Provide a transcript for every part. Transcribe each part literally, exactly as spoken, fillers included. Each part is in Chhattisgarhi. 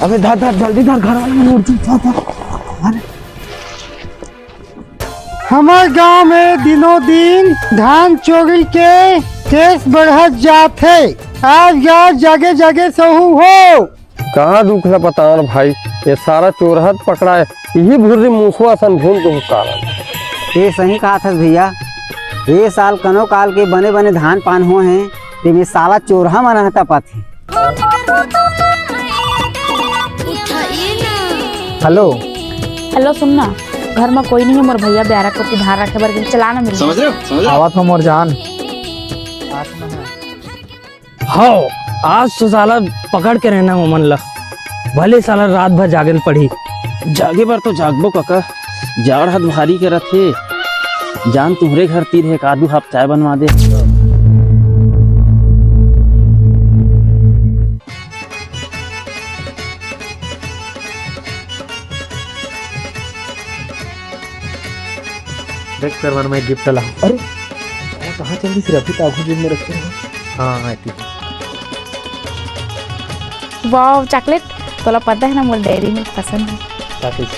अबे धर, धर, जल्दी धर, घर वाले मन उठ, धर, धर। अरे। हमर गांव में दिनों दिन धान चोरी के केस बढ़त जात हे। आज गांव जगे जगे सहू हो। कहाँ दुख ल बतावन भाई, ये सारा चोरहा त पकड़ाय, इही भुर्री मूसवा असन भूंद के हुक्कारन। ये सही कहत हस भैया, ये साल कनो काल के बने बने धान पान होय हे, तेमे साला चोरहा मन ह तपत हे। हेलो। हेलो, सुन ना, घर में कोई नहीं है, मोर भैया ब्यारा को धान रखे बर गे, चला ना मिल। समझ रहे हो? समझ रहे हो? आवत हो मोर जान। हव, आज तो साला पकड़ के रहना ओमन ला, भले साला रात भर जागे ल पड़ही। जागे बर तो जागबो कका, जाड़ हाथ भारी करत हे। जान तुहरे घर तीर हे, का दू हाप चाय बनवा दे। देख सरवन, मैं गिफ्ट ला। अरे, कहाँ चल दी? सिर्फ अभी तो आगू जेब में रखे हैं। हाँ, हाँ, ठीक है। Wow, chocolate. तोला पता है ना, मोर डेयरी मिल्क पसंद है। चॉकलेट।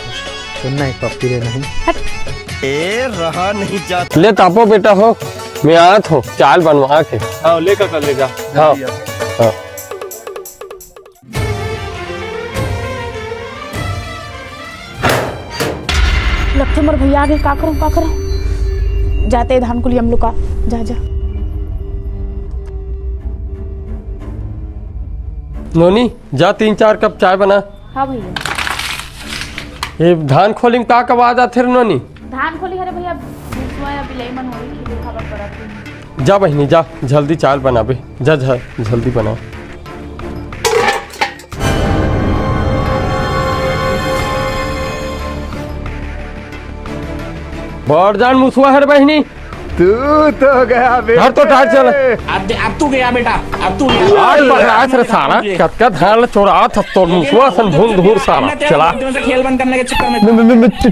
सुनना है, पप्पी लेना है। हट। ए, रहा नहीं जाता। ले तापो बेटा हो, मैं आत हूँ, चाय बनवा के। हाँ, ले काका, ले जा। हाँ। जल्दी आ। हाँ। लगथे मोर भैया आगे, का करंव, का करंव? जाते धान कुली हम लुका, जा, जा। नोनी, जा तीन चार कप चाय बना। हाँ भैया। ये धान खोली में का का आवाज आथे रे नोनी? धान खोली हरे भैया, भूसवा या बिलाई मन होही, खिले खाबर पड़त हे। जा बहिनी, जा, जल्दी चाय बनाबे। जा, जा, जल्दी बना। बड़ जान मुसवा हर बहिनी। तू तो गया बेटा। घर तो टार चल। अब दे-, अब तू गया बेटा, अब तू गया। आज पकड़ा रे सारा, कतका धान चोरा था तोर मुसवा सन भूंद धूर सारा। चला। खेल बंद करने के चक्कर में। मैं, मैं, मैं, मैं,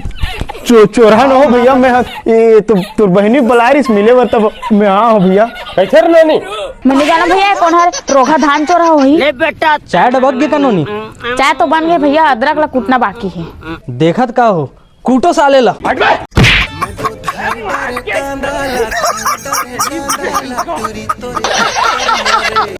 चो-, चोरहा न हो भैया, मैं ह-, ये तो तोर बहिनी बलाय रिस मिले बर, तब मैं हाँ हो भैया। कैसे रे नोनी? मैं नहीं जाना भैया, ये कोन हर रोघा धान चोरहा होही? ले बेटा। चाय डबक गे का नोनी? चाय तो बन गे भैया, अदरक ला कूटना बाकी हे। देखत का हो, कूटो साले ला।